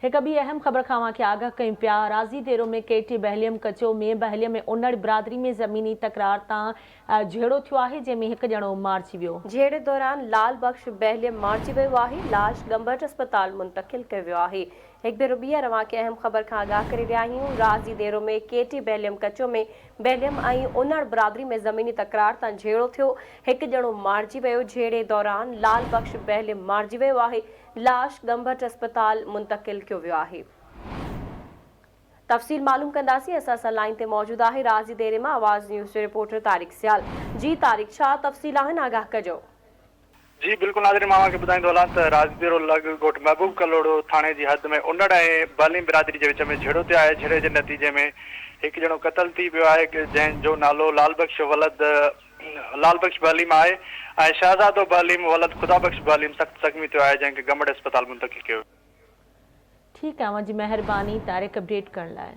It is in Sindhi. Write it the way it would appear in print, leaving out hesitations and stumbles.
هڪ ٻي اهم خبر کان اوهان کي آگاهه ڪيون پيا، راضي ديرو ۾ ڪيٽي بهليم ڪچو ۾ بهليم ۾ انڙ برادري ۾ زميني تڪرار تان جهيڙو ٿيو آهي، جنهن ۾ هڪ ڄڻو مارجي ويو. جهيڙي دوران لال بخش بهليم مارجي ويو آهي، لاش گمبٽ اسپتال منتقل ڪيو ويو آهي. هڪ ڀيرو ٻيهر اوهان کي اهم خبر کان آگاهه ڪري رهيا آهيون، راضي ديرو ۾ ڪيٽي بهليم ڪچو ۾ بهليم ۽ انڙ برادري ۾ زميني تڪرار تان جهيڙو ٿيو، هڪ ڄڻو مارجي ويو، جهيڙي دوران لال بخش بهليم مارجي ويو آهي، لاش ڳنڀٽ اسپتال منتقل ڪيو ويو آهي. تفصيل معلوم ڪنداسين اسان سان لائين تي موجود آهي راضي ديري مان آواز نيوز جو رپورٽر طارق سيال جي طارق ڇا تفصيل آهن آگاهه ڪجو. جي بلڪل ناظرين مان اوهان کي ٻڌائيندو هلان ته راضي ديرو لڳ ڳوٺ محبوب ڪلهوڙو ٿاڻي جي حد ۾ انڙ ۽ بهليم برادري جي وچ ۾ جهيڙو ٿيو آهي جهيڙي جي نتيجي ۾ هڪ ڄڻو قتل ٿي پيو آهي جنهن جو نالو لال بخش ولد لال بخش بهليم آهي ۽ شهزادو بهليم ولد خدا بخش بهليم سخت زخمي ٿيو آهي جنهن کي گمبٽ اسپتال منتقل ڪيو ويو. ٺيڪ آهي اوهان جي مهرباني طارق اپڊيٽ ڪرڻ لاء.